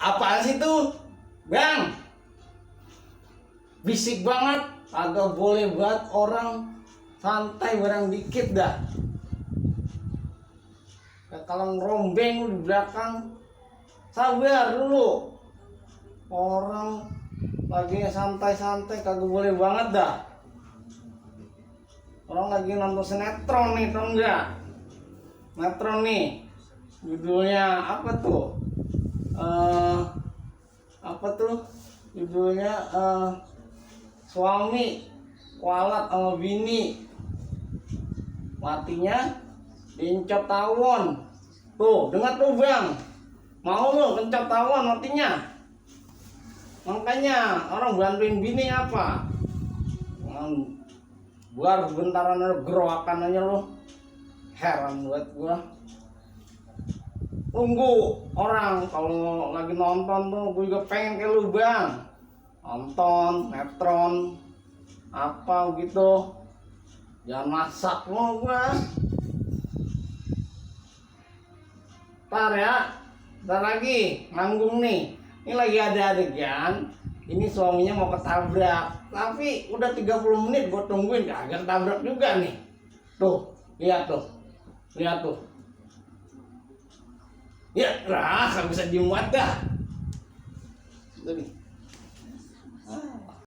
Apaan sih tuh, Bang? Bisik banget, agak boleh buat orang santai barang dikit dah. Kalau ngerombeng lu di belakang, sabar dulu. Orang lagi santai-santai kagak boleh banget dah. Orang lagi nonton sinetron nih, tau enggak? Sinetron nih, judulnya apa tuh? Apa tuh? Judulnya suami kualat sama bini, matinya diincap tawon. Tuh, dengar tuh Bang, mau lu kencap tawon matinya. Makanya orang bantuin bini apa? Buar bentaran ada geroakan aja lo. Heran buat gua. Tunggu orang kalau lagi nonton tuh, gue juga pengen kayak lu Bang. Nonton netron apa gitu. Jangan masak lo gua. Ntar ya, ntar lagi nanggung nih. Ini lagi ada adegan, ini suaminya mau ketabrak, tapi udah 30 menit gue tungguin kagak ketabrak juga nih. Tuh, lihat tuh. Lihat tuh. Ya lah, gak bisa dimuat dah. Tuh nih.